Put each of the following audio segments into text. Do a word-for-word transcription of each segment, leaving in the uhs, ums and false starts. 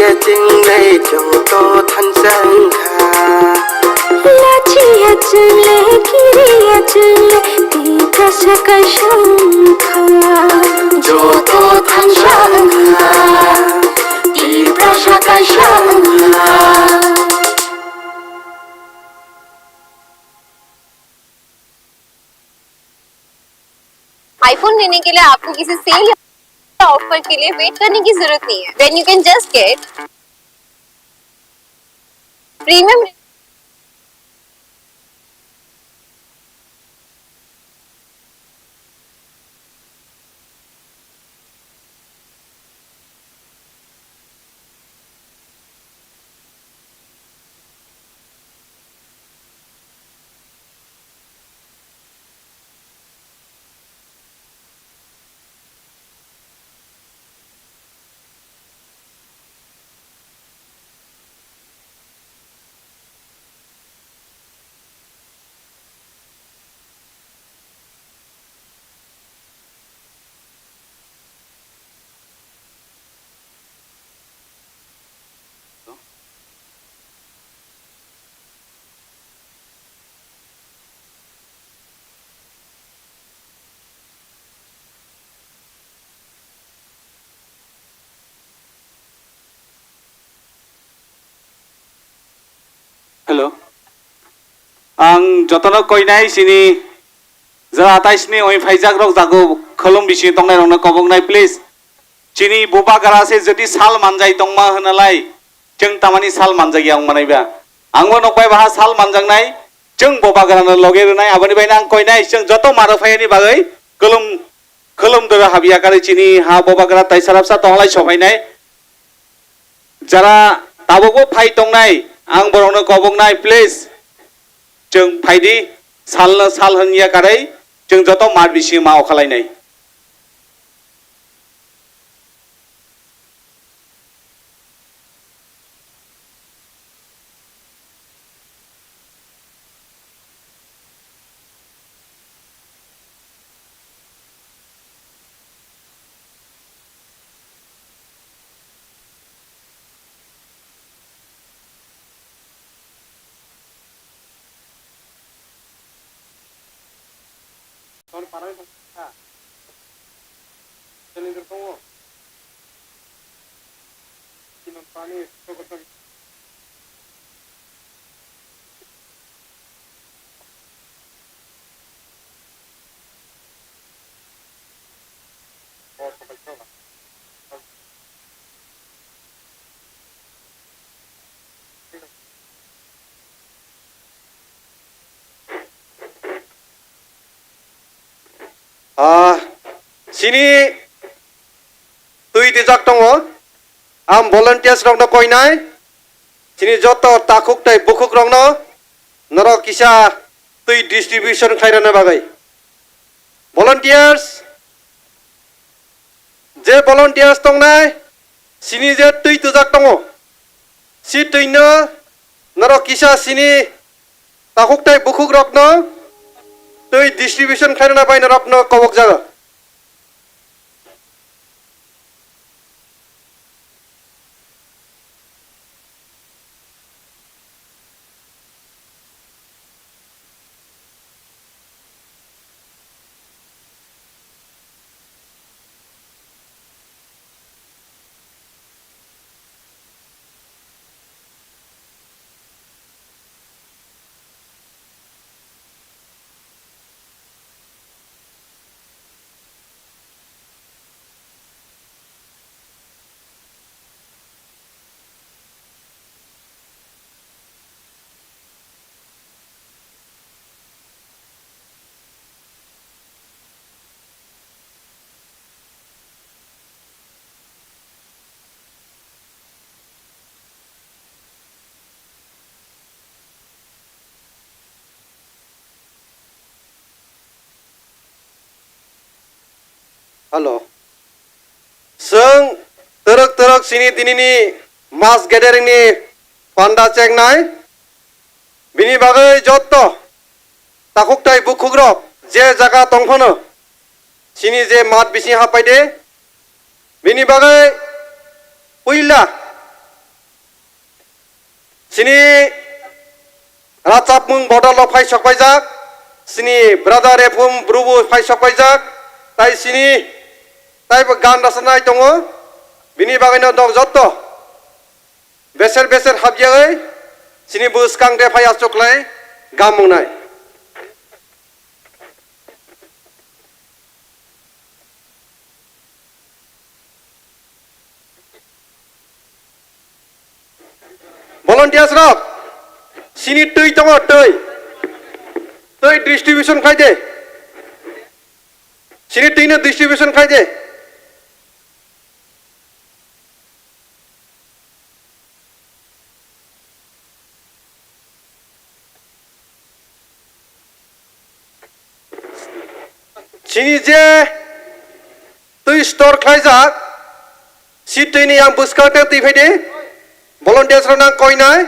Tinglai chwng to thansa wngkha. Lachiya chwng le, kiriya chwng le, Tiprasa kaisa wngkha. Joto thansa wngkha, Tiprasa kaisa wngkha. IPhone लेने के लिए आपको किसी सेल या ऑफर के लिए वेट करने की जरूरत नहीं है। Then you can just get premium. Hello. Ang jotono koinai chini jora ataisni oi phaijak rok jago khulum bisi tongnai rokno koboknai, please. Chini bubagra se jodi sal manjai tongma hwnalai, chwng tamani sal manjak ya wngmanai ba. Angbo nokbai baha sal manjaknai, chwng bubagrano loge rwnai, aboni baino ang koinai chwng joto maro phaiyani bagwi khulum, khulum doro habya kari chini ha bubagra taisarapsa tonglai sophainai. Jara tabukbo phai tongnai, ang borokno koboknai, please, chwng phaidi, salno sal hwnya karwi, chwng joto mar bisingo ma okhalainai. Ah, chini twi twijak tongo. Ang volunteers rokno koinai. Chini joto takhuk tei bukhuk rokno norok kisa twi distribution khlai rwna bagwi. Volunteers, je volunteers tongnai, chini je twi twijak tongo, si twino norok kisa chini takhuk tei bukhuk rokno twi distribution khlaina bai norokno kobok jago. Hello. Chwng twrwk twrwk chini dinini mass gathering ni panda chengnai. Bini bagwi jotto takhuk tai bukhuk rok je jaga tong phano chini je mat bising hapai de. Bini bagwi puila Chini rachapmung bodol rok phai sok paijak, chini brother Ephum Bru bo phai sok paijak, tai chini taibo gan rwchanai tongo, bini bagwino nok jotto beser beser habyawi chini bwskang de phai achuklai gan mungnai. Volunteers rok, chini twi tongo, twi. Twi distribution khlai de. Chini twi no distribution khlai de. Chini je twi store khlaijak, si twi ni yang bwskang tei twi phai di. Volunteers rok nang koinai,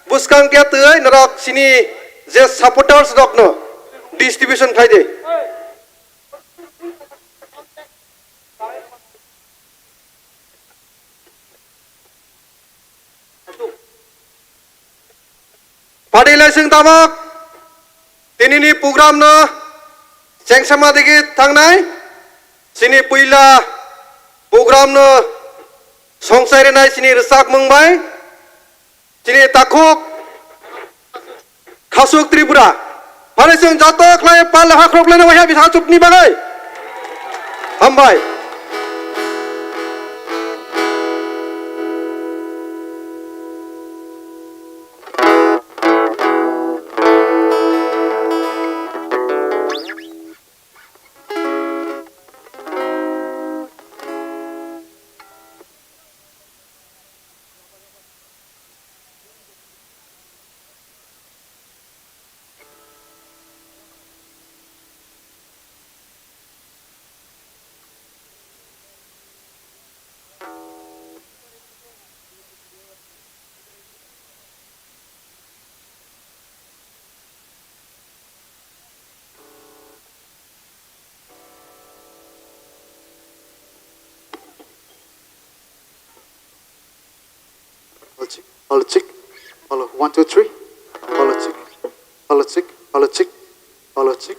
bwskang khe twi norok chini je supporters rok no distribution khlai di. Padi laising tabok, tinini program no chengsama digi thangnai, chini puila program no songchai rinai chini rwchapmung bai, chini takhuk Khasuk Tripura. Phani chwng joto khlai pal hakhroklaina waisa bisa chukni bagwi. Hambai. Hello, check. Hello, check. Hello, one, two, three. Hello, check. Hello, check. Hello, check. Hello, check.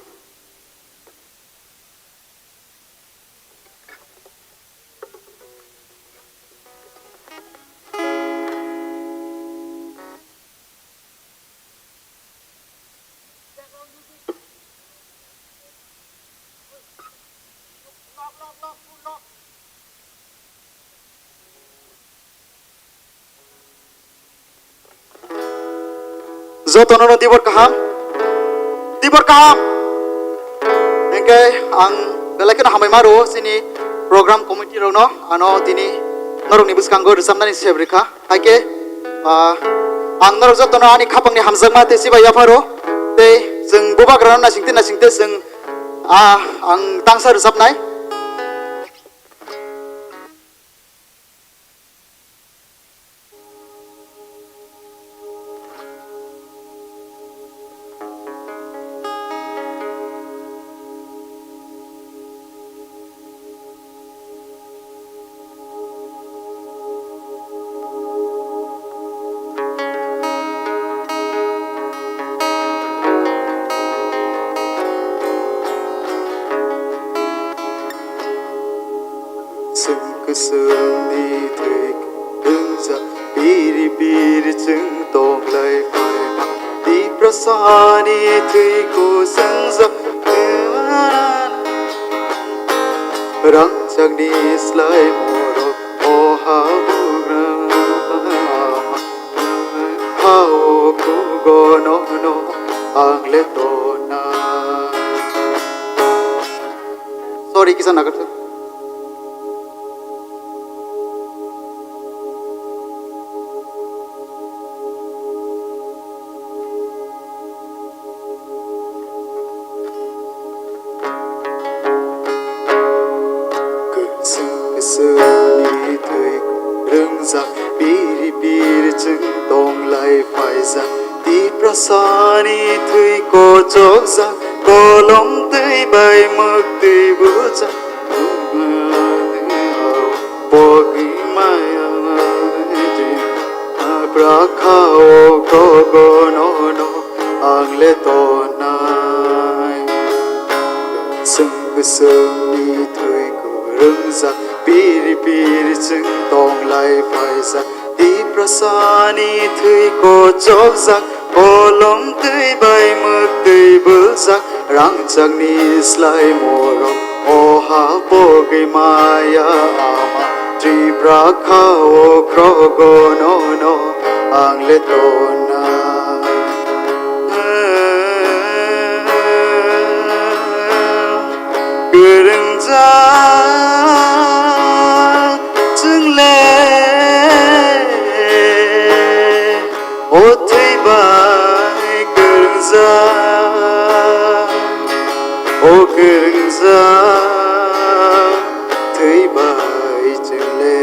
Jotono no tibor kaham, tibor kaham. Hingke ang belai kheno hambai ma rwo chini program committee rokno, ano tini norokni bwskango rwchapnani sep rikha. Haike, ah, ang norok jotono ani khapangni hamjakma tei chibai yapharo, tei chwng bubagrano naisingtwi naisingtwi chwng, ah, ang tangsa rwchapnai. Chwng kwchwngni thwi kwrwngjak, piri piri chwng tonglai phaima. Tiprasani thwi kwchwngjak, rangchakni slai morok o habugra. Hao kugo nono ang le tona. Sorry, kisa nagar. Kwchwng kwchwngni thwi rwngjak, piri piri chwng tonglai phaijak. Tiprasani thwi kochokjak, kolom twi bai mwktwi bujak. Bogwi maya Bwrakha o krogo nono ang le tonai. Chwng kwchwngni thwi kwrwngjak, piri piri chwng tong lai phaijak. Tiprasani thwi kochokjak, kolom twi bai mwktwi bwljak, rangchakni slai morok o ha pogwi maya ama. Tripura kha o krogo nono ang le tona. Kwrwngjak chwng le o thwi bai kwrwngjak, o kwrwngjak thwi bai chwng le.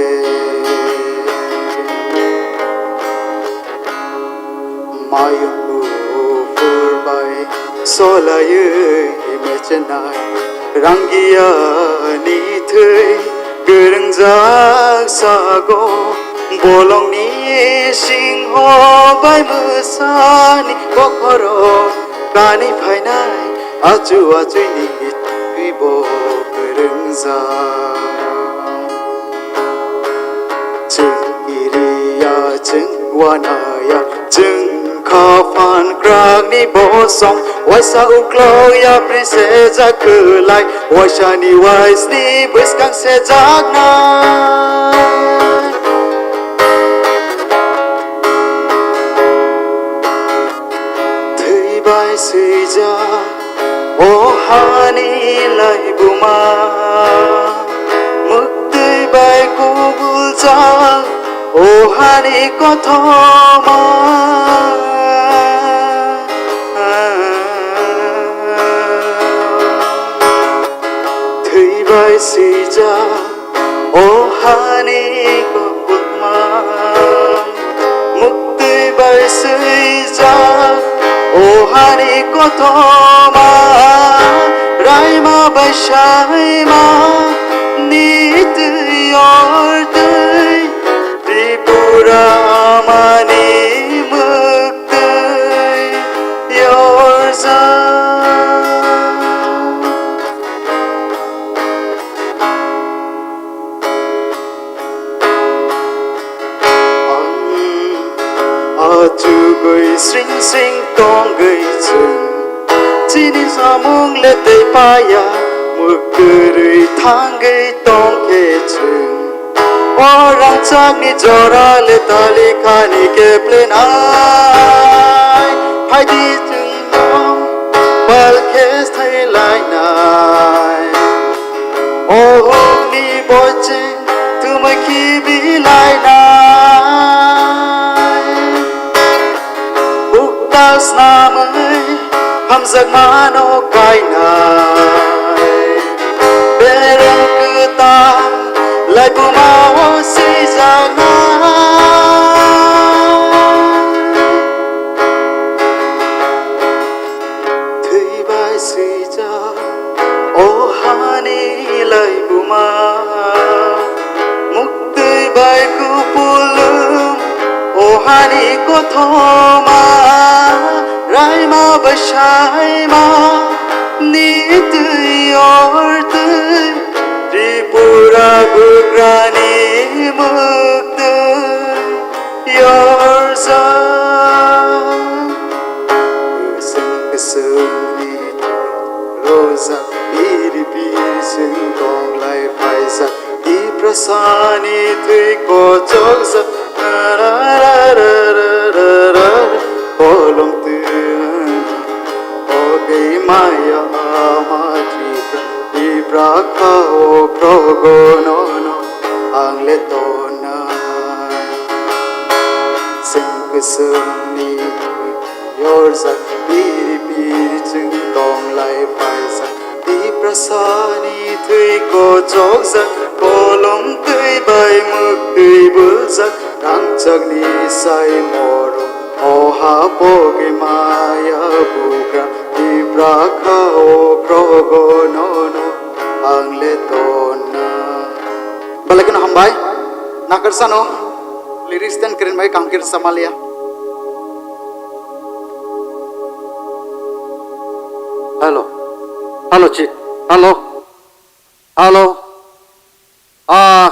Mayung buphur bai solaiwi mechenai, rangiya ni thwi kwrwngjak sago, bolongni singho bai mwsani bokhorok kani phainai, achu achuni thwi bo kwrwngjak. Chwng kiriya, chwng wanaya, chwng kha phan krakni bosong, waisa uklok yapri sejak kwlai, waisani waisni bwskang sejaknai. Thwi bai swijak o hani laibuma, mwktwi bai kubuljak o hani kothoma. Thwi bai swijak o hani kothoma, mwktwi bai swijak o hani kothoma, raima bai saima ni twi ortwi, Tripura amani mwktwi yorjak. Achugwi sring sring tongwi chwng, chini samung le tei paya, mwkwrwi thangwi tongkhe chwng. O rangchakni jora le talikhani keplenai, phaidi chwngno pal khe sthai lainai. O hukni boicheng tumui khibi lainai. Bukta snamwi hamjakmano kainai. Bereng kwtal laibuma o swijaknai. Thwi bai swijak o hani laibuma, mwktwi bai kupulung o hani kothoma, raima bai saima ni twi ortwi, Tripura bugrani mwktwi yorjak. Kwswng kwswngni rojak, piri piri chwng tong lai phaijak. Tiprasani thwi kochokjak, kolom twng ogwi maya ama Tripura, Tripura kha o krogo nono ang le tonai. Chwng kwswngni yorjak, piri piri chwng tong lai phaijak. Tiprasani thwi kochokjak, kolom twi bai mwktwi bwljak, rangchakni sai morok o ha pogwi maya bugra. Tripura kha o krogo nono ang le tonna. Belai kheno hambai. Nakarsano. Christian keren bai kangkir samalia. Hello. Hello, Chief. Hello. Hello. Ah,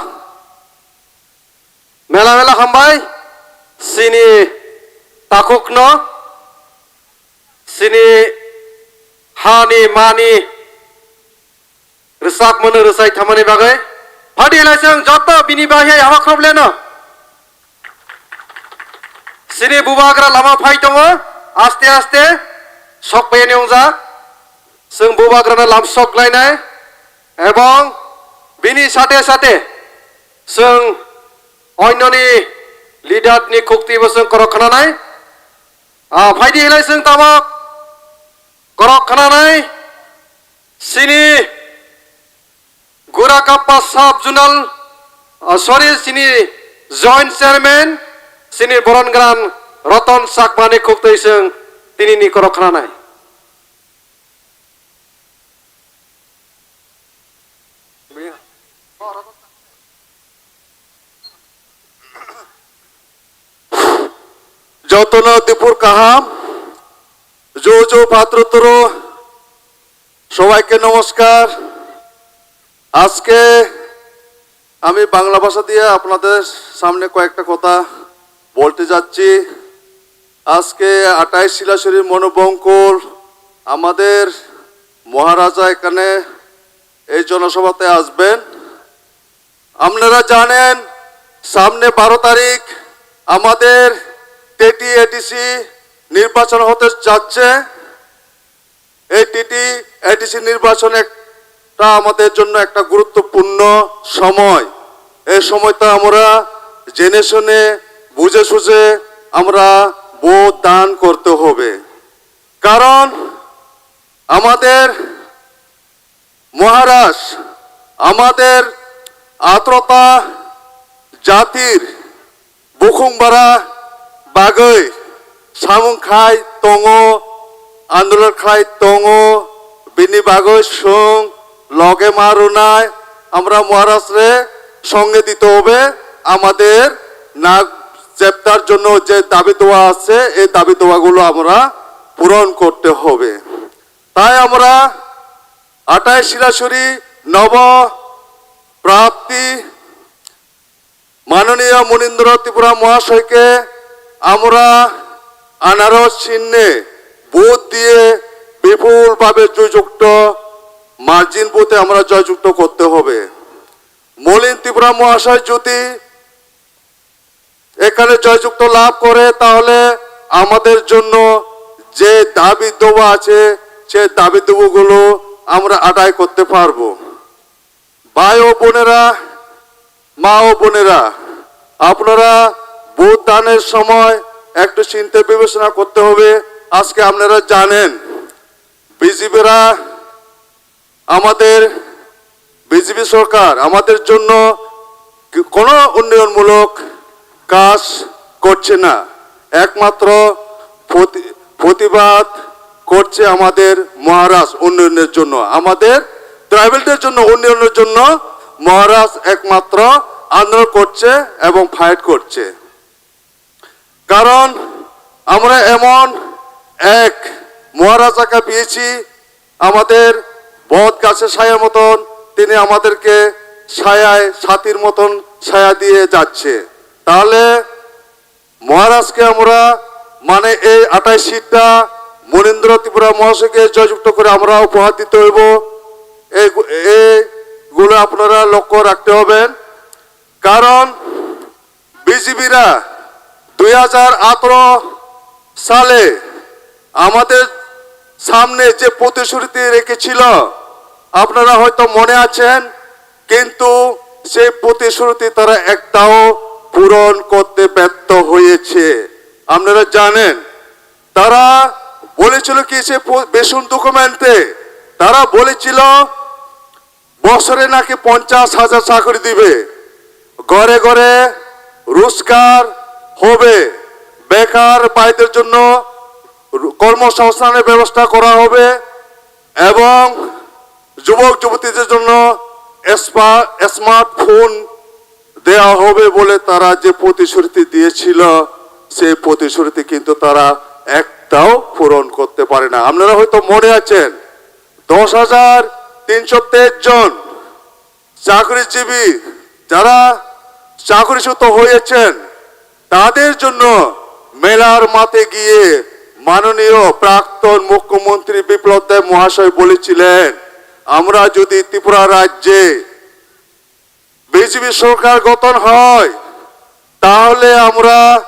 mela mela hambai. Sini takukno. Sini hani mani rwchapmano rwchai thamani bagwi. Phadi lai chwng joto bini bagwi habakrok leno. Sini bubagra lama phai tongo, aste aste sok payani wngjak. Chwng bubagrano lamsok lainai ebong bini sate sate chwng oinoni leader ni khukti bo chwng korok khnanai. Ah, phaidi hilai chwng tabok korok khnanai sini Gurakappa Sub Zonal, ah, sorry, sini Joint Chairman, sini Borongran Roton Chakmani khuktwi chwng tinini korok khnanai. Jotono dipur kaham, ju ju patru turu, সবাইকে নমস্কার। আজকে আমি বাংলা ভাষা দিয়ে আপনাদের সামনে কয়েকটা কথা বলতে যাচ্ছি। আজকে আটাইশ শিলাশরী মনোবঙ্কুল আমাদের মহারাজা এখানে এই জনসভাতে আসবেন। আপনারা জানেন, সামনে বারো তারিখ আমাদের টেটি এডিসি নির্বাচন হতে যাচ্ছে। এই টিটি এডিসি নির্বাচন একটা আমাদের জন্য একটা গুরুত্বপূর্ণ সময়। এই সময়টা আমরা জেনে শুনে, বুঝে সুঝে আমরা ভোট দান করতে হবে। কারণ আমাদের মহারাজ, আমাদের আত্রতা জাতির bukhung bara bagwi samung khai tongo, andolon khai tongo, bini bagwi chwng loge ma rwnai, আমরা মহারাজরে সঙ্গে দিতে হবে, আমাদের নাক জেতার জন্য যে দাবি দেওয়া আছে, এই দাবি দেওয়াগুলো আমরা পূরণ করতে হবে। তাই আমরা আটাই শিলাসুরি নব প্রাপ্তি মাননীয় মনীন্দ্র ত্রিপুরা মহাশয়কে আমরা আনারস চিহ্নে ভোট দিয়ে বিপুলভাবে জয়যুক্ত মার্জিন ভোটে আমরা জয়যুক্ত করতে হবে। মলিন ত্রিপুরা মহাশয় যদি এখানে জয়যুক্ত লাভ করে, তাহলে আমাদের জন্য যে দাবি দাওয়া আছে, সে দাবি দাওয়াগুলো আমরা আদায় করতে পারবো। ভাই ও বোনেরা, মা ও বোনেরা, আপনারা ভোট দানের সময় একটু চিন্তা বিবেচনা করতে হবে। আজকে আপনারা জানেন, বিজেপিরা আমাদের বিজেপি সরকার আমাদের জন্য কি-, কোনো উন্নয়নমূলক কাজ করছে না, একমাত্র প্রতি-, প্রতিবাদ করছে আমাদের মহারাজ উন্নয়নের জন্য, আমাদের ট্রাইবেলদের জন্য উন্নয়নের জন্য মহারাজ একমাত্র আন্দোলন করছে এবং ফাইট করছে। কারণ আমরা এমন এক মহারাজাকে পেয়েছি, আমাদের বট গাছের ছায়ার মতন, তিনি আমাদেরকে ছায়ায়, ছাতির মতন ছায়া দিয়ে যাচ্ছে। তাহলে মহারাজকে আমরা, মানে, এই আটাইশ সিটটা মনীন্দ্র ত্রিপুরা মহাশয়কে জয়যুক্ত করে আমরা উপহার দিতে হইব। এই, এইগুলো আপনারা লক্ষ্য রাখতে হবেন। কারণ বিজেপিরা দুই হাজার আঠারো সালে আমাদের সামনে যে প্রতিশ্রুতি রেখেছিল, আপনারা হয়তো মনে আছেন, কিন্তু সেই প্রতিশ্রুতি তারা একটাও পূরণ করতে ব্যর্থ হয়েছে। আপনারা জানেন, তারা বলেছিল কি, সে প-, বেসুন ডকুমেন্টে তারা বলেছিল বছরে নাকি পঞ্চাশ হাজার চাকরি দিবে, ঘরে ঘরে রোজগার হবে, বেকার ভাইদের জন্য রু-, কর্মসংস্থানের ব্যবস্থা করা হবে এবং যুবক যুবতীদের জন্য স্পা-, স্মার্টফোন দেওয়া হবে বলে তারা যে প্রতিশ্রুতি দিয়েছিল, সেই প্রতিশ্রুতি কিন্তু তারা একটাও পূরণ করতে পারে না। আপনারা হয়তো মনে আছেন, দশ হাজার তিনশো তেইশ জন চাকরিজীবী যারা চাকরিচ্যুত হয়েছেন, তাদের জন্য মেলার মাঠে গিয়ে মাননীয় প্রাক্তন মুখ্যমন্ত্রী বিপ্লব দেব মহাশয় বলেছিলেন, আমরা যদি ত্রিপুরা রাজ্যে বিজেপি সরকার গঠন হয়, তাহলে আমরা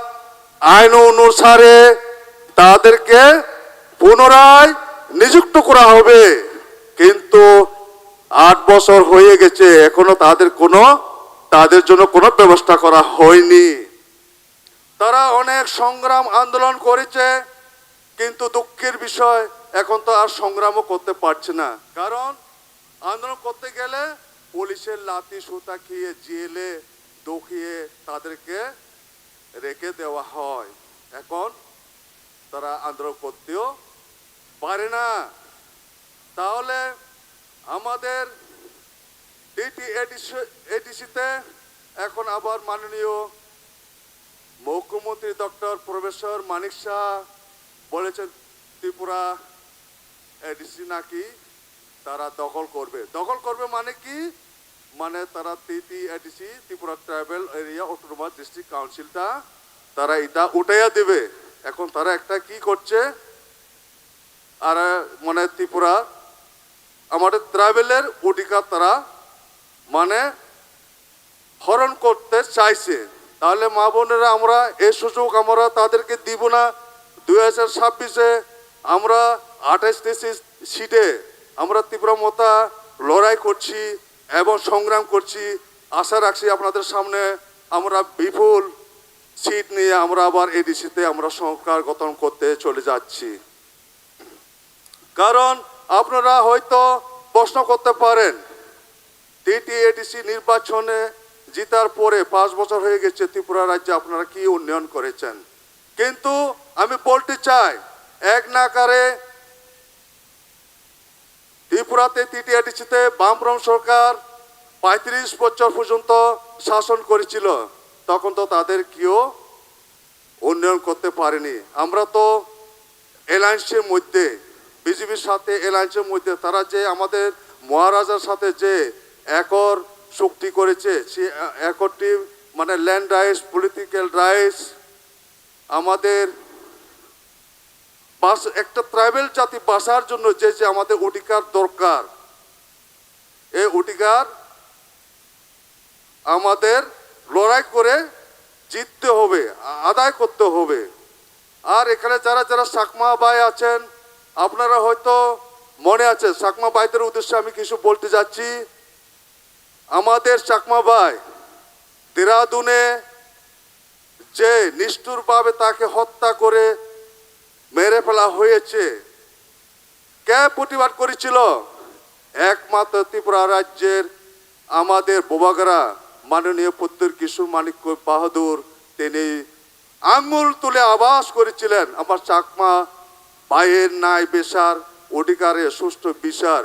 আইন অনুসারে তাদেরকে পুনরায় নিযুক্ত করা হবে। কিন্তু আট বছর হয়ে গেছে, এখনো তাদের কোনো, তাদের জন্য কোনো ব্যবস্থা করা হয়নি। তারা অনেক সংগ্রাম আন্দোলন করেছে, কিন্তু দুঃখের বিষয়, এখন তো আর সংগ্রামও করতে পারছে না। কারণ আন্দোলন করতে গেলে পুলিশের লাঠি সোটা খেয়ে জেলে ঢুকিয়ে তাদেরকে রেখে দেওয়া হয়। এখন তারা আন্দোলন করতেও পারে না। তাহলে আমাদের টিটি এডিসিতে এখন আবার মাননীয় মুখ্যমন্ত্রী ডক্টর প্রফেসর মানিক শাহ বলেছেন, ত্রিপুরা এডিসি নাকি তারা দখল করবে। দখল করবে মানে কি? মানে তারা TT ADC, Tripura tribal area autonomous district কাউন্সিলটা তারা এটা উঠাইয়া দেবে। এখন তারা একটা কি করছে, আর মানে ত্রিপুরা আমাদের ট্রাইবেলের অধিকার তারা মানে হরণ করতে চাইছে। তাহলে মা বোনেরা, আমরা এই সুযোগ আমরা তাদেরকে দিব না। দুই হাজার ছাব্বিশে আমরা আঠাশটি সি- সিটে আমরা ত্রিপুরা মথা লড়াই করছি এবং সংগ্রাম করছি। আশা রাখছি আপনাদের সামনে আমরা বিপুল সিট নিয়ে আমরা আবার এডিসিতে আমরা সরকার গঠন করতে চলে যাচ্ছি। কারণ আপনারা হয়তো প্রশ্ন করতে পারেন, টিটি এডিসি নির্বাচনে জিতার পরে পাঁচ বছর হয়ে গেছে, ত্রিপুরা রাজ্যে আপনারা কি উন্নয়ন করেছেন? কিন্তু আমি বলতে চাই, এক নাগারে ত্রিপুরাতে টিটি এডিসিতে বামফ্রন্ট সরকার পঁয়ত্রিশ বছর পর্যন্ত শাসন করেছিল, তখন তো তাদের কেউ উন্নয়ন করতে পারেনি। আমরা তো অ্যালায়েন্সের মধ্যে, বিজেপির সাথে অ্যালায়েন্সের মধ্যে তারা যে আমাদের মহারাজার সাথে যে একর চুক্তি করেছে, সে একরটি মানে ল্যান্ড রাইটস, পলিটিক্যাল রাইটস, আমাদের বাস একটা ট্রাইবেল জাতি বাঁচার জন্য যে যে আমাদের অধিকার দরকার, এই অধিকার আমাদের লড়াই করে জিততে হবে, আ- আদায় করতে হবে। আর এখানে যারা যারা চাকমা ভাই আছেন, আপনারা হয়তো মনে আছে, চাকমা ভাইদের উদ্দেশ্যে আমি কিছু বলতে যাচ্ছি। আমাদের চাকমা ভাই দেরাদুনে যে নিষ্ঠুরভাবে তাকে হত্যা করে মেরে ফেলা হয়েছে, কে প্রতিবাদ করেছিল? একমাত্র ত্রিপুরা রাজ্যের আমাদের বোবাগরা মাননীয় পুত্র কিশোর মানিক্য বাহাদুর, তিনি আঙুল তুলে আওয়াজ করেছিলেন, আমার চাকমা ভাইয়ের ন্যায় বিচার, অধিকারে সুষ্ঠু বিচার,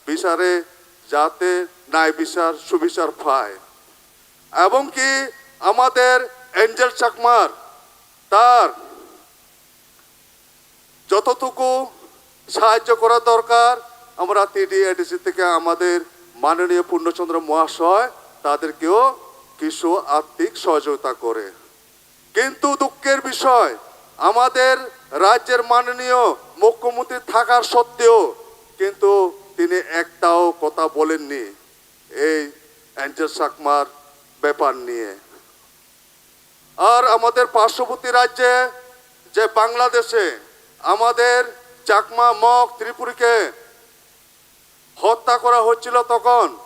বিচারে যাতে ন্যায় বিচার, সুবিচার পায়। এবং কি আমাদের এঞ্জেল চাকমার তার যতটুকু সাহায্য করা দরকার, আমরা টিটিএডিসি থেকে আমাদের মাননীয় পূর্ণচন্দ্র মহাশয় তাদেরকেও কিছু আর্থিক সহযোগিতা করে। কিন্তু দুঃখের বিষয়, আমাদের রাজ্যের মাননীয় মুখ্যমন্ত্রী থাকার সত্ত্বেও কিন্তু তিনি একটাও কথা বলেননি এই এঞ্জেল চাকমার ব্যাপার নিয়ে। আর আমাদের পার্শ্ববর্তী রাজ্যে যে বাংলাদেশে আমাদের চাকমা, মগ, ত্রিপুরীকে হত্যা করা হচ্ছিল তখন,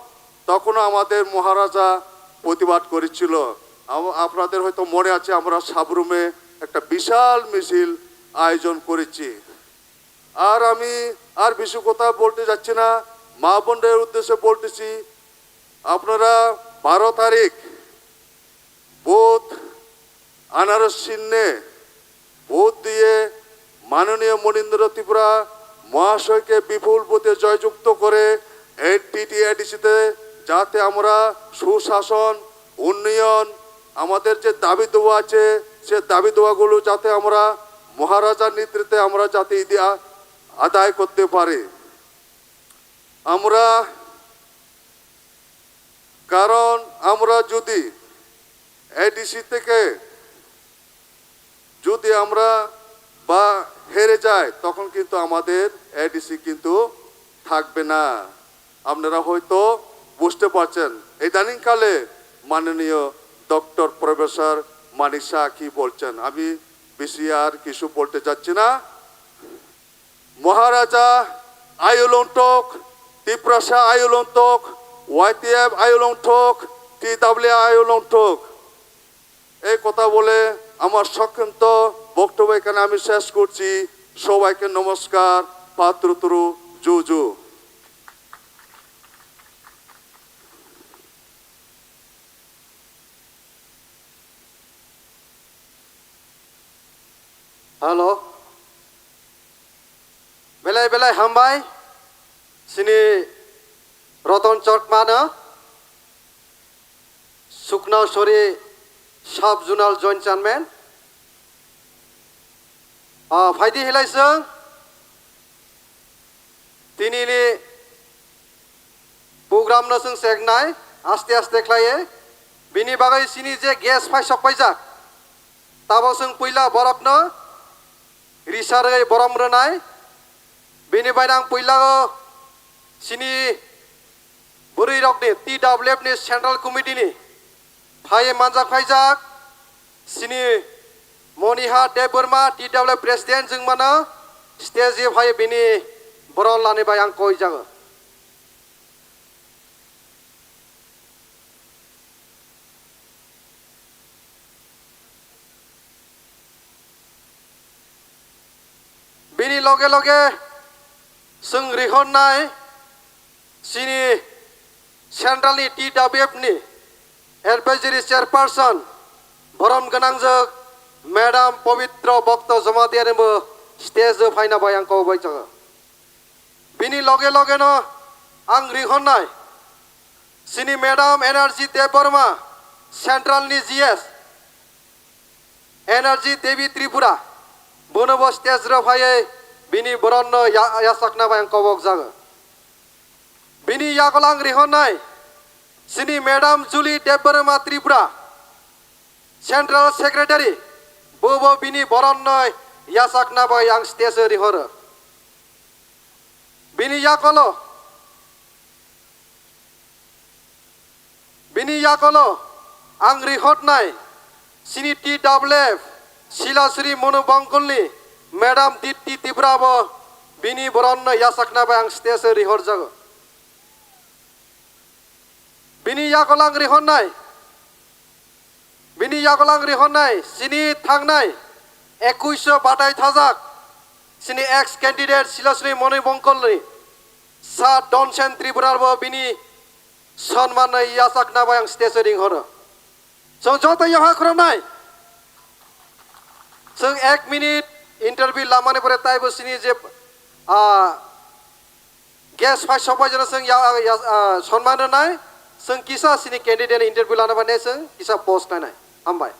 তখনও আমাদের মহারাজা প্রতিবাদ করেছিল। আম- আপনাদের হয়তো মনে আছে, আমরা সাবরুমে একটা বিশাল মিছিল আয়োজন করেছি। আর আমি আর বেশি কথা বলতে যাচ্ছি না, মা বোনদের উদ্দেশ্যে বলতেছি, আপনারা বারো তারিখ ভোট আনারস চিহ্নে ভোট দিয়ে মাননীয় মনীন্দ্র ত্রিপুরা মহাশয়কে বিপুল ভোটে জয়যুক্ত করে এই টিটিএডিসিতে যাতে আমরা সুশাসন, উন্নয়ন, আমাদের যে দাবি দাওয়া আছে, সে দাবি দাওয়াগুলো যাতে আমরা মহারাজার নেতৃত্বে আমরা যাতে ইদি আ-, আদায় করতে পারি। আমরা, কারণ আমরা যদি এডিসি থেকে যদি আমরা বা হেরে যাই, তখন কিন্তু আমাদের এডিসি কিন্তু থাকবে না। আপনারা হয়তো বুঝতে পারছেন, ইদানিংকালে মাননীয় ডক্টর প্রফেসর মানিক শাহ কি বলছেন, আমি বেশি আর কিছু বলতে চাচ্ছি না। মহারাজা আয়ু লংটক, তিপ্রাসা আয়ু লংটক, ওয়াইটিএফ আয়ু লংটক, টিডাব্লিউ আয়ু লংটক। এই কথা বলে আমার সংক্ষিপ্ত বক্তব্য এখানে আমি শেষ করছি। সবাইকে নমস্কার, পাত্রতুরু, জু জু। Hello. Belai belai hambai. Sini Roton Chakma no. Suknausori Sub Zonal Joint Chairman. Ah, phaidi hilai chwng. Tinini program no chwng cheknai, aste aste khlaiwi. Bini bagwi chini je guest phai sok paijak. Tabo chwng puila borokno risa rwgwi borom rwnai. Bini bai ang puila o chini bwrwi rokni T W F ni Central Committee ni phaiwi manjak phaijak. Chini Moniha Debbarma, T W F President, chwng mano stage o phai bini borom lani bai ang koi jago. Bini loge loge chwng rihornai chini Central ni T W F ni Advisory Chairperson borom gwnangjak Madam Pabitra Bhakta Jamatia ni bo stage o phaina bai ang kok bai jago. Bini loge loge no ang rihornai chini Madam Energy Debbarma, Central ni G S, Energy Devi Tripura, bono bo stage rok phaiwi bini borom no ya-, yachakna bai ang kobok jago. Bini yagulo ang rihornai chini Madam Julie Debbarma Tripura, Central Secretary, bo bo bini borom no yachakna bai ang stage o rihoro. Bini yagulo, bini yagulo ang rihornai chini T W F Silasri Monu Bongkolni Madam Dipti Tripura bo bini borom no yachakna bai ang stage o rihorjago. Bini yagulo ang rihornai, bini yagulo ang rihornai, chini thangnai ekuish batai thajak, chini ex candidate Silasri Moni Bongkolni sa Donsen Tripura bo bini sonman no yachakna bai ang stage o ringhoro. Chwng joto yaha khoroknai. Chwng ek minute interview lamani pore taibo chini je, ah, guest phai sok bai jora chwng ya, ya, ah, sonman rwnai. Chwng kisa chini candidate interview lana bai ne chwng kisa pause nainai. Hambai.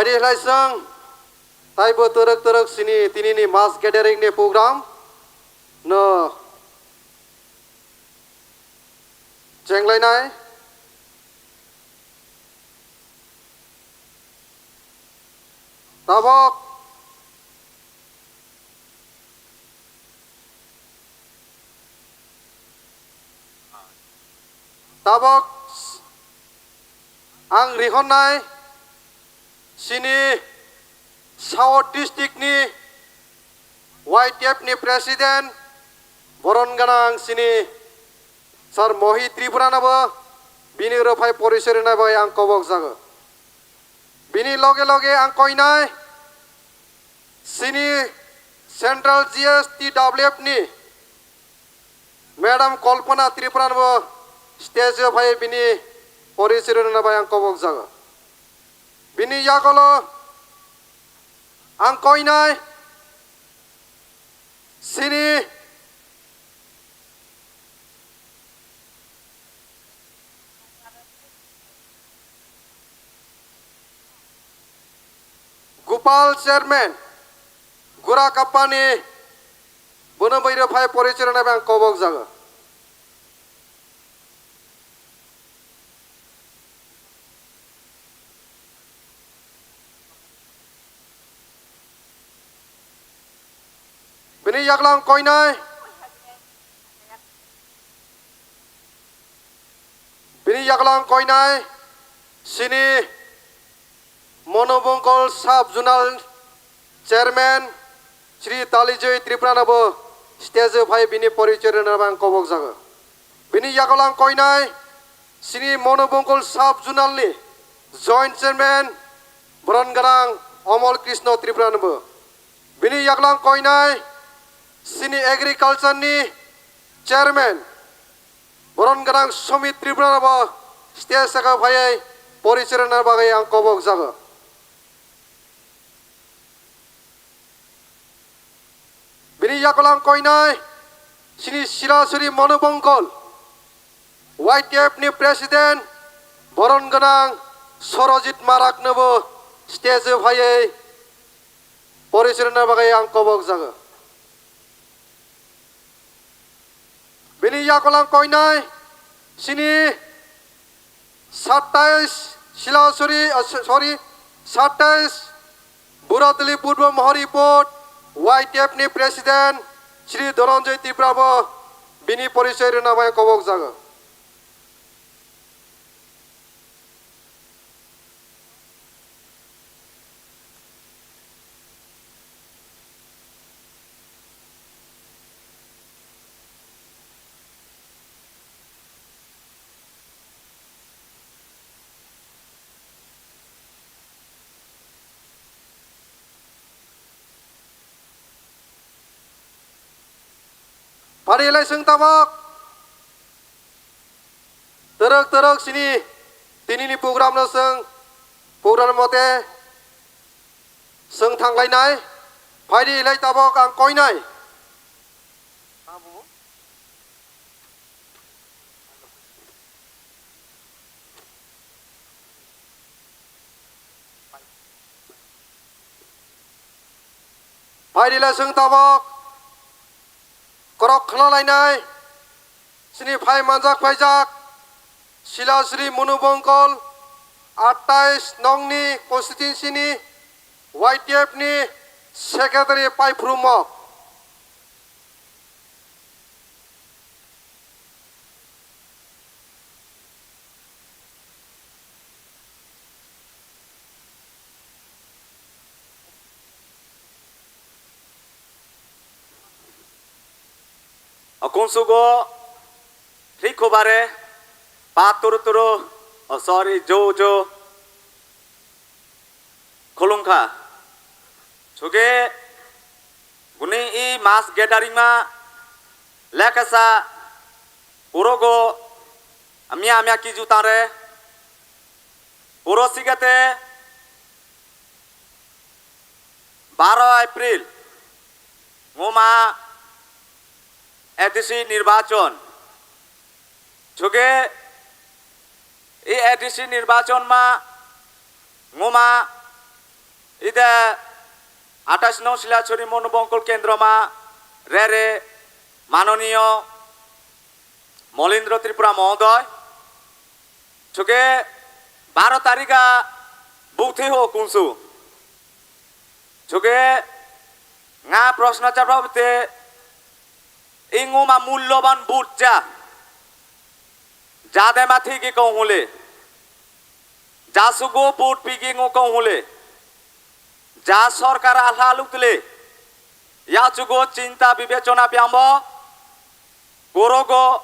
Ari hlai chwng taibo twrwk twrwk sini tinini mass gathering ni program no chenglainai. Tabok, tabok ang rihornai sini South District ni Y T F ni President boron gwnang sini Sir Mohi Tripura no bo bini rwphai porichori nai bai ang kobok jago. Bini loge loge ang koinai sini Central G S T W F ni Madam Kalpana Tripura no bo stage o phai bini porichori nai bai ang kobok jago. Bini yagolo ang koinai sini Gopal Chairman, Gura Kampani, bono bai rwphai porichori nai bai ang kobok jago. Bini yaklang koinai. Bini yaklang koinai sini Monobongkol Sub Zonal Chairman Shri Talijoy Tripura no bo stage o phai bini porichori rwna ang kobok jago. Bini yaklang koinai sini Monobongkol Sub Zonal ni Joint Chairman boron gwnang Omol Krishna Tripura no bo. Bini yaklang koinai sini Agriculture ni Chairman boron gwnang Sumit Tripura no bo stage saka phaiwi porichori rwna bagwi ang kobok jago. Bini yakolang koinai sini Sirasuri Monobongkol Y T F ni President boron gwnang Sorojit Marak no bo stage o phaiwi porichori rwna bagwi ang kobok jago. Bini yakolang koinai sini satais Silasuri, ah, so-, sorry, satais Buradili Budbo Mohori Board Y T F ni President Shri Dhananjay Tripura bo bini porichori rwna bai kobok jago. Pari lai chwng tabok. Twrwk twrwk sini tinini program no chwng program mote chwng thanglainai. Phaidi lai tabok ang koinai. Phaidi lai chwng tabok korok khna lainai. Sini phai manjak phaijak Silasri Monobongkol atais nongni constituency ni Y T F ni secretary paiphuru mok. Akunsugo thwi khobare pa turu turu, oh, sorry, jo jo khulumkha. Suge guni i mass gathering ma lekasa purogo amia amia kiju tare puro sigate baro April ngoma A D C nirbachon. Suge i A D C nirbachon ma ngoma Ida atais nong Silachari Monobongkol Kendroma Rere Manoniyo Molindro Tripura Mohodoy. Chuke baro tarika bukthi ho kunsu. Chuke nga proshno chapra bte ingo ma mulloban but cha. Jade ma thigi kong hule. Jasugo but pigi ngo kong hule. Ja sorkar alha luktle. Yachugo chinta bibechona piambo. Korogo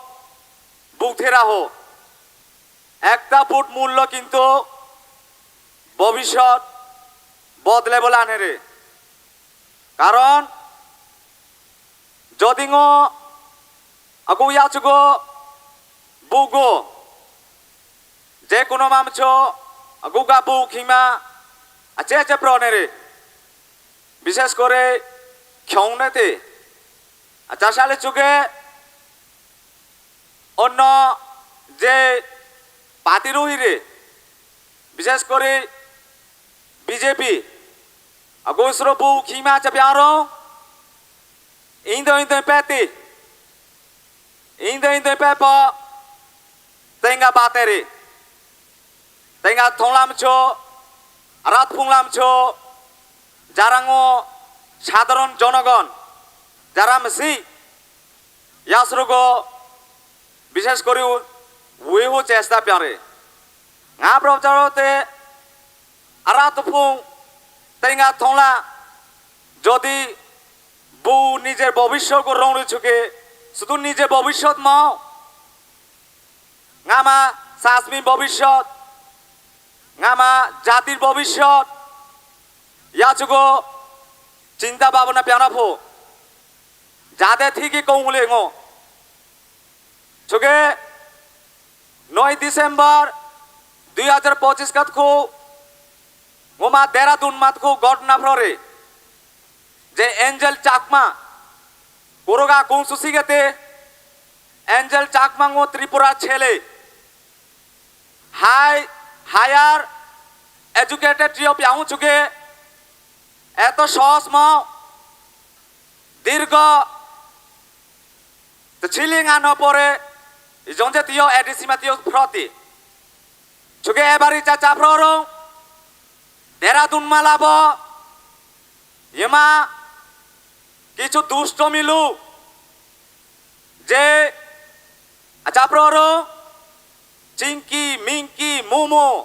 bukthera ho. Ekta but mullo kintu bobishot bodle bola anere. Karon jodi ngo agu yachugo bugo je kuno mamcho agu ga bu khima ache ache pronere. Bishes kore khongnete. Acha sale chuge onno je party rohire, bishes kore B J P, ago sro bu khima chapi aro, indo indo peti, indo indo pepo, tenga bateri, tenga thonglam cho, arat phunglam cho, jarango sadharon jonogon, jara mesi, yasrogo, bishes kori wi hu chesta pyare. Nga procharo te ara tuphung tenga thongla jodi bu nijer bobishot ko rong ri chuke sudu nijer bobishot mo ngama sasmi bobishot ngama jatir bobishot yachugo chinta babona pyana pho jade thigi kong hule ngo. Chuge noi December dui hajar pochis katku ngoma Dehradun matku gotna phrore je Angel Chakma kuroga kung susigete Angel Chakma ngo Tripura chele hai higher educated yo pyang chuge eto sosmo dirgo Te chili nga no pore, ijong je tiyo A D C ma tiyo phroti. Chuge ebari cha cha phrorong, Dehradun malabo, yema kichu dusto milu, je acha phrorong, chingki, mingki, mumu,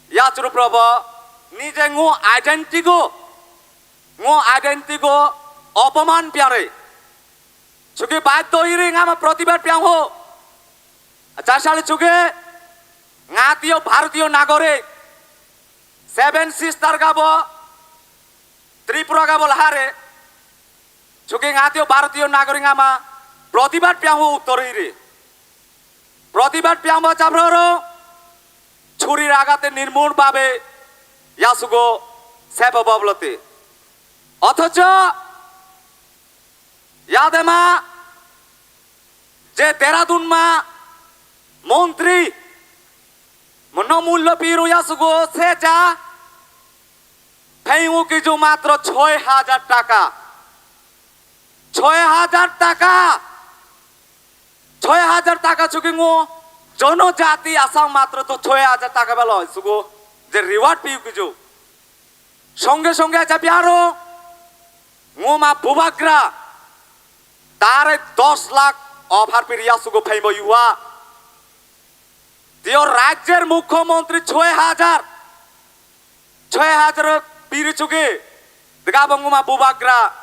yachuru probo, nije ngu identity go, ngu identity go, opoman pyare. Chuki baiddo hiri ngama protibad piang ho. Achasali chuki ngatiyo Bharatiyo nagorik. Seven Sister gabo Tripura gabo lahare. Chuki ngatiyo Bharatiyo nagorik ngama protibad piang ho uttor hiri. Protibad piang bo chabroro churi ragate nirmul babe yasugo seba bablote. Othocho Yadema je Dehradun ma montri mono mullo piru yasugo seja phaingo kiju matro choi hajar taka. Choi hajar taka. Choi hajar taka chukingo jono jati asang matro to choi hajar taka belo sugo je reward piu kiju. Songe songe acha biaro ngoma bubagra tare dos lakh offer piri yasugo phaimo yuwa. Tio rajyer mukhyamantri choi hajar, choi hajar piri chugi dgabo ngoma bubagra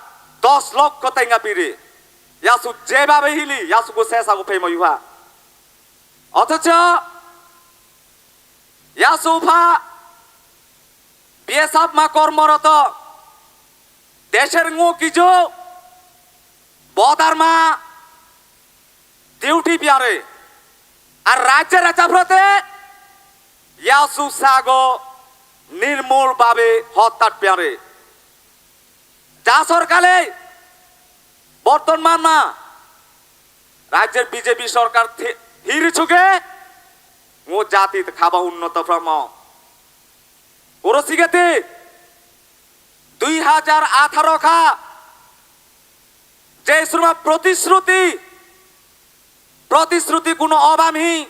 dos lokho tenga piri. Yasu jebabe hili yasugo sesago phaimo yuwa. Othocho yasu pha Biyasap ma kormoroto, desher ngo kijo, bodar ma duty piyare, ar rajya raja prote yasu sago nirmul babe hotat piyare. Ja sorkale borton manma rajyer B J P sorkar thi-, hiri chuge ngo jati khaba unnoto promo. Oro sigete hajar atharo kha. Je sruma protisruti, protisruti kuno obam hi,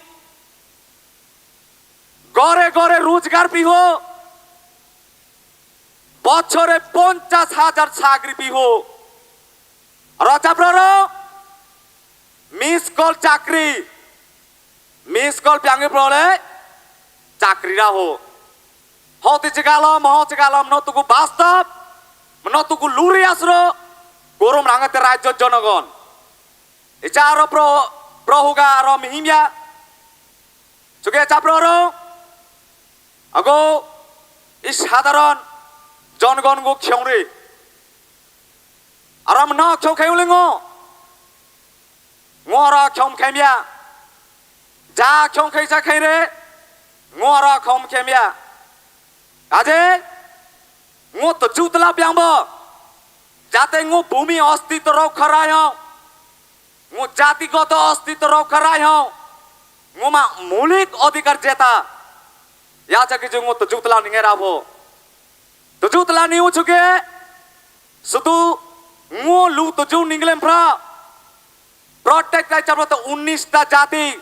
gore gore rojgar piho, bochore ponchas hajar chakri piho. Aro chaproro miss call chakri, miss call piangwi prole chakri raho. Hoti chikalom, ho chikalom no tuku bastop, no tuku luri asro, gorom rangate rajyo jonogon. Icha aro pro, prohuga aro mihimya. Chuke chaproro, ago i sadharon jonogon go khiongri. Aram no khong khai ulingo. Ngora khong khaimya. Ja khong khai ja khai re. Ngora khong khaimya. Aje ngo to jutla piangbo. Jate ngo bumi ostitw rok kharai ho. Ngo jatigoto ostitw rok kharai ho. Ngo ma mulik odhikar jeta. Ya jagi jo ngo to jutla ninge rabo. Tuju tla ni uchuke sudu ngu lu tuju ninglem phra protect kai chablo to unnis ta jati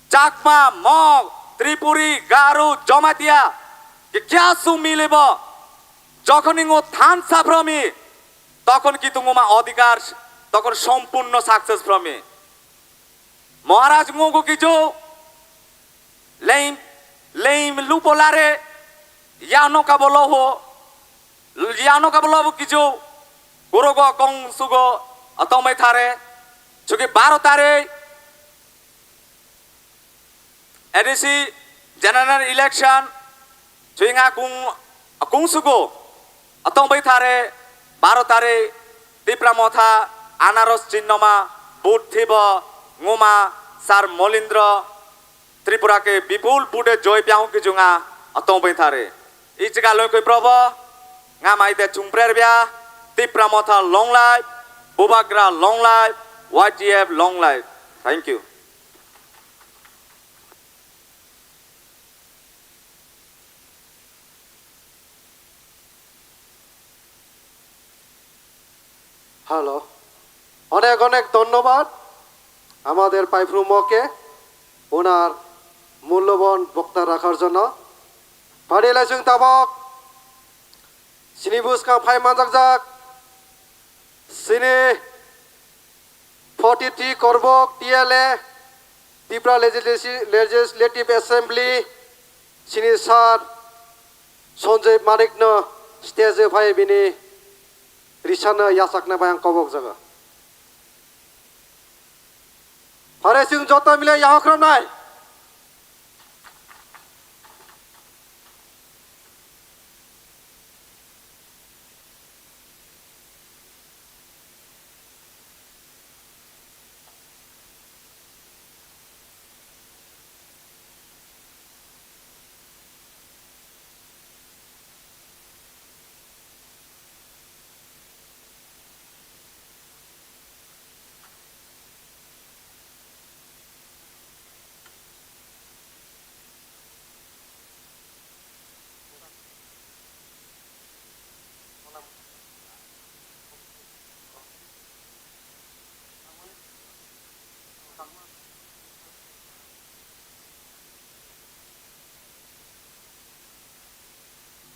Chakma, Mog, Tripuri, Garu, Jamatia ke kya su mile bo jokhoni ngu than sa phromi tokhon ki tungu ma odhikar tokhon sompurno success phromi Maharaj ngu gu kichu Leim, leim lupo lare, yano kabo loho, yano kabo lobo kichu, gurogo kong sugo, atongbai thare, chuki baro tare, A D C general election, chuinga kung, kung sugo, atongbai thare, baro tare, Tipra Motha, Anaros Chinnoma, Booth Thibo, Nguma, Sir Molindro, Tripura ke bipul pude joy piang ke junga atong bai thare. Ichika loi koi probo nga mai de chung prer bia Tipra Motha long life, Bubagra long life, Y G F long life. Thank you. Hello, অনেক অনেক ধন্যবাদ আমাদের পাইফ্রু মকে ওনার মূল্যবান বক্তা রাখার জন্য। ফাড়িয়ে লাইসুং তাবক, sini buskang phai manjakjak, sini forty three korbok T L A, Tipra Legislati-, Legislative Assembly, sini sir Sanjay Manik no stage o phai bini risano yachakna bai ang kobok jago. Phare chwng joto mile yahok rwnai.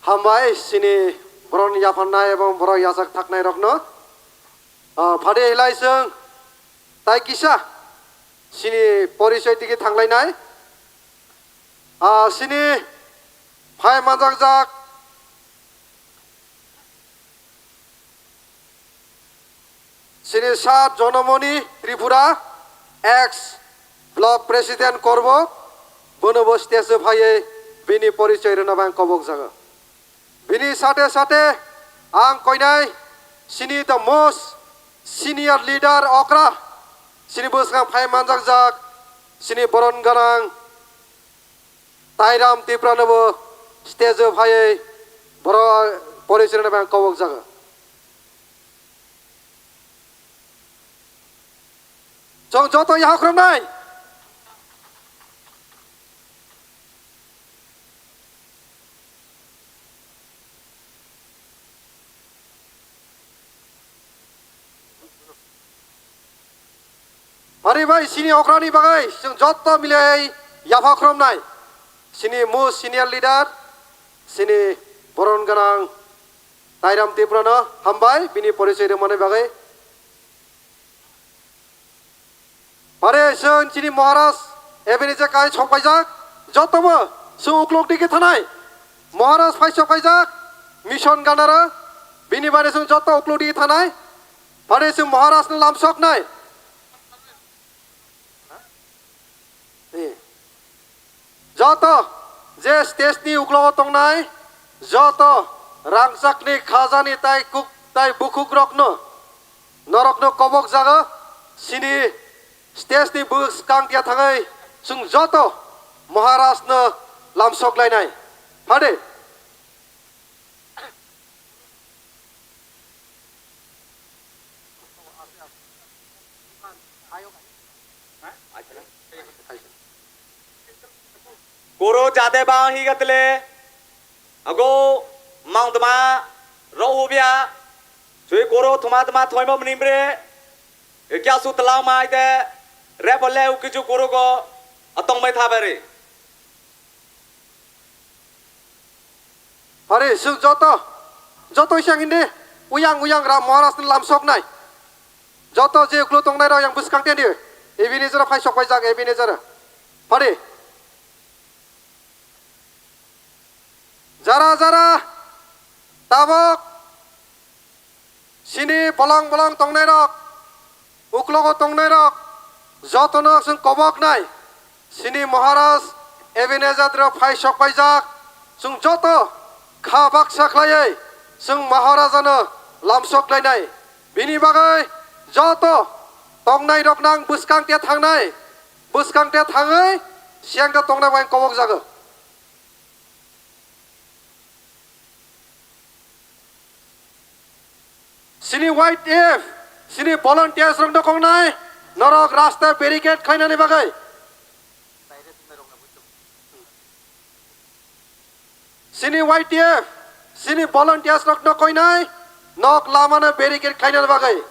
Hambai sini boron yaphannai ebong borok yachak thaknai rokno. Ah, phadi hilai chwng tai kisa sini porichoi tigi thanglainai. Ah, sini phai manjakjak sini sat Jonamoni Tripura, ex block president korbo, bono bo stage o phaiwi bini porichoi rwna bai ang kobok jago. Bini sate sate ang koinai sini the most senior leader okra sini bwskang phai manjakjak sini boron gwnang Tairam Tipra no bo stage o phaiwi borok porichoi rwna bai ang kobok jago. Chwng joto yahok rwnai. Phari bai sini okrani bagwi chwng joto milai yapha khromnai. Sini most senior leader, sini boron gwnang Tairam Tiprano hambai bini porichoi rwmani bagwi. Phari chwng chini Maharaj Ebenezer kai sokpaijak, jotobo chwng uklok digi thanai. Maharaj phai sokpaijak, mission ganaro, bini bagwi chwng joto uklok digi thanai. Phari chwng Maharaj no lamsoknai. Joto je stage ni uklogo tongnai, joto rangchakni khajani tai kuk tai bukhukrokno, norokno kobok jago, sini stage ni bwskang ya thangwi chwng joto Maharaj no lamsok lainai. Phade. Koro jate bang higa tele. Ago mang tma rohu bia. Sui koro thuma tma thoima mnimre. Kya su tlau mai te. Repale ukichu koro go. Atong mai thabari. Phari, chwng joto, joto isang hindi, uyang uyang ra Maharaj ni lamsok nai. Joto je uklo tongnai rok yang bwskang teni, Ebenezer phai sok pai jak Ebenezer. Phari. Jara jara, tabok, Sini bolong bolong tongnairok, uklogo tongnairok, jotono chwng koboknai. Sini Maharaj Ebenezer rok phai sok paijak, chwng joto kha baksa khlaiwi chwng Maharajano lamsok lainai. Bini bagwi joto tongnairok nang bwskang te thangnai, bwskang te thangwi siyang te tongnai bai kobok jago. Sini Y T F, sini volunteers rok no kongnai, norok rasta barricade khainani bagwi. Sini Y T F, sini volunteers rok no koinai, nok lama no barricade khainani bagwi.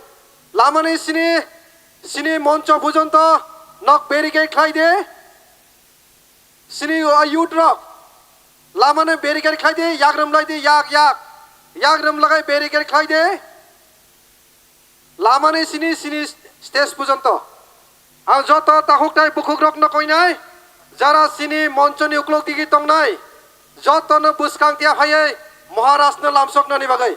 Lama ni sini, sini moncho pujonto nok barricade khlai de. Sini o youth rok, lama no barricade khlai di, yak rum lai di, yak, yak. Yak rum lagai barricade khlai di. Lama ni sini, sini stage pujonto. Ang joto takhuk tai bukhuk rok no koinai, jara sini moncho ni uklok digi tongnai, joto no bwskang tia phaiwi Maharaj no lamsok nani bagwi.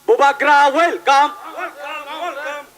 Bubagra welcome.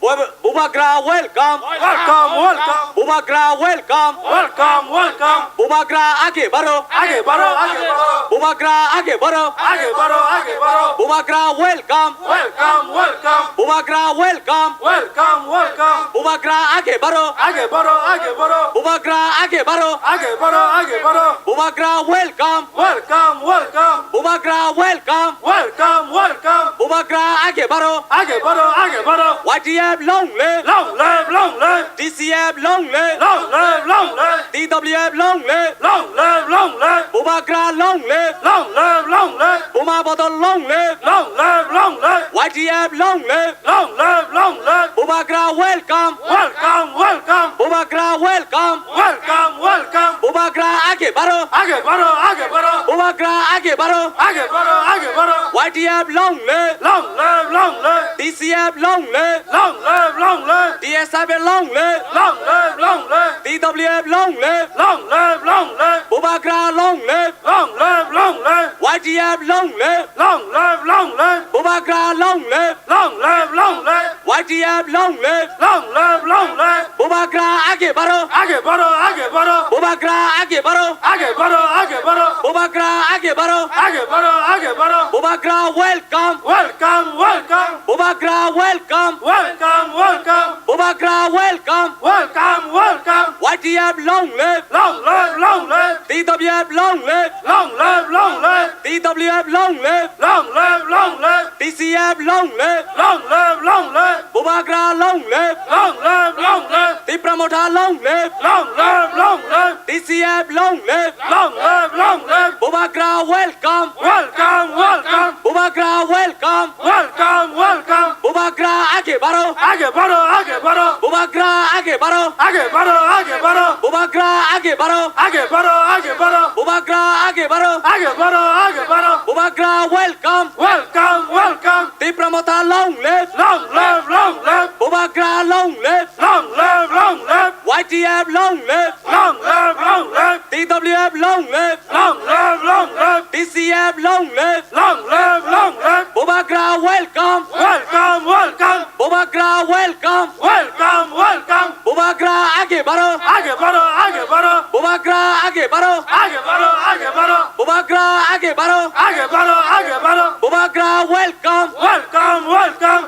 Bu-, Bubagra welcome. Welcome, welcome. Bubagra welcome. Welcome, welcome. Bubagra age baro. Age baro, age baro. Bubagra age baro. Age baro, age baro. Bubagra welcome. Welcome, welcome. Bubagra welcome. Welcome, welcome. Bubagra age baro. Age baro, age baro. Bubagra age baro. Age baro, age baro. Bubagra welcome. Welcome, welcome. Bubagra welcome. Welcome, welcome. Bubagra age baro. Age baro, age baro. Y T F long live. Long live, long live. T C F long live. Long live, long live. T W F long live. Long live, long live. Bubagra long live. Long live, long live. Buma Bodol long live. Long live, long live. Y T F long live. Long live, long live. Bubagra welcome. Welcome, welcome. Bubagra welcome. Welcome, welcome. Bubagra age baro. Age baro, age baro. Bubagra age baro. Age baro, age baro. Y T F long live. Long live, long live. T C F long live. Long live, long live. T S F long live. Long live, long live. T W F long live. Long live, long live. Bubagra long live. Long live, long live. Y T F long live. Long live, long live. Bubagra long live. Long live, long live. Y T F long live. Long live, long live. Bubagra Bubagra age baro. Age baro, age baro. Bubagra age baro. Age baro, age baro. Bubagra age baro. Age baro, age baro. Bubagra welcome. Welcome, welcome. Bubagra welcome. Welcome, welcome. Bubagra welcome. Welcome, welcome. Y T F long live. Long live, long live. T W F long live. Long live, long live. T W F long live. Long live, long live. T C F long live. Long live, long live. Bubagra long live. Long live, long live. Tipra Motha long live. Long live, long live. T C F long live. Long live, long live. Bubagra welcome. Welcome, welcome. Bubagra welcome. Welcome, welcome. Bubagra age baro. Age baro, age baro. Bubagra age baro. Age baro, age baro. Bubagra age baro. Age baro, age baro. Bubagra age baro. Age baro, age baro. Bubagra welcome. Welcome, welcome. Tipra Motha long live. Long live, long live. Bubagra long live. Long live, long live. Y T F long live. Long live, long live. T W F long live. Long live, long live. T C F long live. Long live, long live. Bubagra welcome. Welcome, welcome. Bubagra welcome. Welcome, welcome. Bubagra age baro. Age baro, age baro. Bubagra age baro. Age baro, age baro. Bubagra age baro. Age baro, age baro. Bubagra welcome. Welcome, welcome.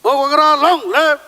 Bubagra long live.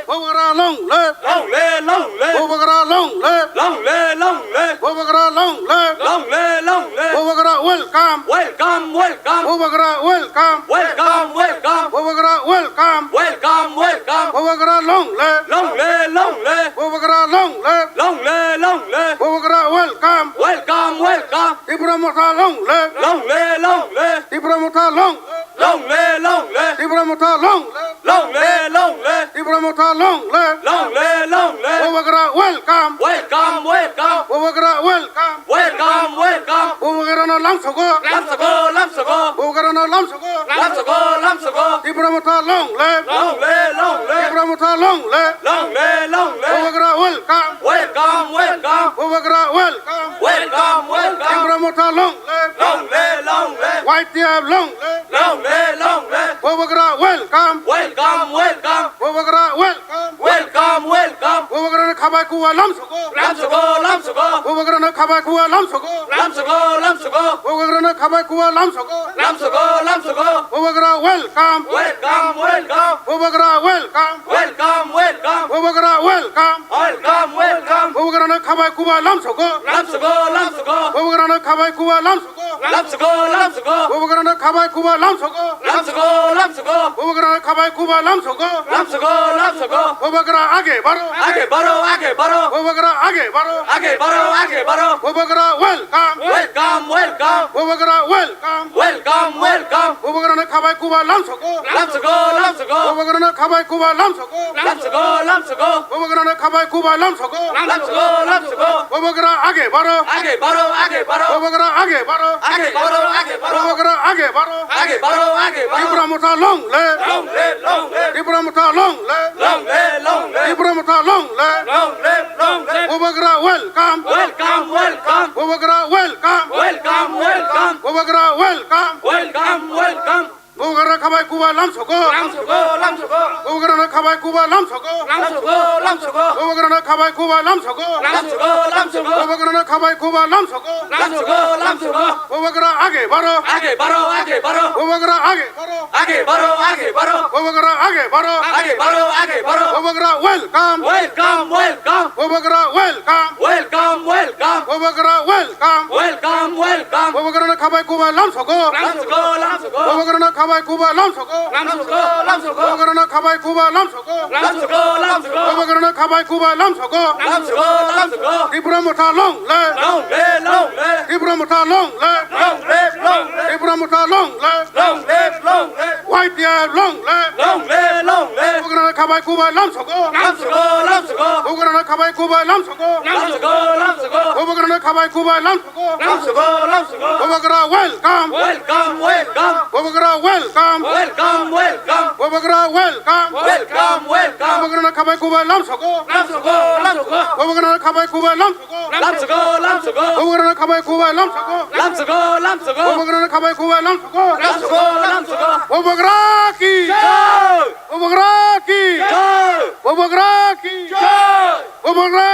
Bubagra long live. Long live, long live. Bubagra long live. Long live, long live. Bubagra long live. Long live, long live. Bubagra welcome. Welcome, welcome. Bubagra welcome. Welcome, welcome. Bubagra welcome. Welcome, welcome. Bubagra long live. Long live, long live. Bubagra long live. Long live, long live. Bubagra welcome. Welcome, welcome. Tipra Motha long live. Long live, long live. Tipra Motha long live. Long live, long live. Tipra Motha long live. Long live, long live. Tipra Motha long live. Long live, long live. Bubagra welcome. Welcome, welcome. Bubagra welcome. Welcome, welcome. Bubagrano lamsogo. Lamsogo, lamsogo. Bubagrano lamsogo. Lamsogo, lamsogo. Tipra Motha long live. Long live, long live. Tipra Motha long live. Long live, long live. Bubagra welcome. Welcome, welcome. Bubagra welcome. Welcome, welcome. Tipra Motha long live. Long live, long live. Y T F long live. Long live, long live. Bubagra welcome. Welcome, welcome. Bubagra welcome. Welcome, welcome. Bubagrano khabai kuwa lamsogo. Lamsogo, lamsogo. Bubagrano khabai kuwa lamsogo. Lamsogo, lamsogo. Bubagrano khabai kuwa lamsogo. Lamsogo, lamsogo. Bubagra welcome. Welcome, welcome. Bubagra welcome. Welcome, welcome. Bubagra welcome. Welcome, welcome. Bubagrano khabai kuwa lamsogo. Lamsogo, lamsogo. Bubagrano khabai kuwa lamsogo. Lamsogo, lamsogo. Bubagrano khabai kuwa lamsogo. Lamsogo, lamsogo. Bubagrano khabai kuwa lamsogo. Lamsogo, lamsogo. Bubagra age baro. Age baro, age baro. Bubagra age baro. Age baro, age baro. Bubagra welcome. Welcome, welcome. Bubagra welcome. Welcome, welcome. Bubagrano khabai kuwa lamsogo. Lamsogo, lamsogo. Bubagrano khabai kuwa lamsogo. Lamsogo, lamsogo. Bubagrano khabai kuwa lamsogo. Lamsogo, lamsogo. Bubagra age baro. Age baro, age baro. Bubagra age baro. Age baro, age baro. Bubagra age baro. Age baro, age baro. Tipra Motha long live. Long live, long live. Tipra Motha long live. Long live, long live. Tipra Motha long live. Long live, long live. Bubagra welcome. Welcome, welcome. Bubagra welcome. Welcome, welcome. Bubagra welcome. Welcome, welcome. Bubagrano khabai kuwa lamsogo. Lamsogo, lamsogo. Bubagrano khabai kuwa lamsogo. Lamsogo, lamsogo. Bubagrano khabai kuwa lamsogo. Lamsogo, lamsogo. Bubagrano khabai kuwa lamsogo. Lamsogo, lamsogo. Bubagra age baro. Age baro, age baro. Bubagra age baro. Age baro, age baro. Bubagra age baro. Age baro, age baro. Bubagra welcome. Welcome, welcome. Bubagra welcome. Welcome, welcome. Bubagra welcome. Welcome, welcome. Bubagrano khabai kuwa lamsogo. Lamsogo, lamsogo. Bubagrano khabai kuwa lamsogo. Lamsogo, lamsogo. Bubagrano khabai kuwa lamsogo. Lamsogo, lamsogo. Bubagrano khabai kuwa lamsogo. Lamsogo, lamsogo. Tipra Motha long live. Long live, long live. Tipra Motha long live. Long live, Tripura Motha long live. Long live, long live. Y T F long live. Long live, long live. Bubagrano khabai kubai lamsogo. Lamsogo, lamsogo. Bubagrano khabai kubai lamsogo. Lamsogo, lamsogo. Bubagrano khabai kubai lamsogo. Lamsogo, lamsogo. Bubagra welcome. Welcome, welcome. Bubagra welcome. Welcome, welcome. Bubagra welcome. Welcome, welcome. Bubagrano khabai kubai lamsogo. Lamsogo, lamsogo. Bubagrano khabai kubai lamsogo. Lamsogo, lamsogo. Bubagrano khabai kubai lamsogo. Lamsogo, lamsogo. Bubagrano khabai kubai lamsogo. Lamsogo, lamsogo. Bubagra ki. Jai. Bubagra ki. Jai. Bubagra ki. Jai. Bubagra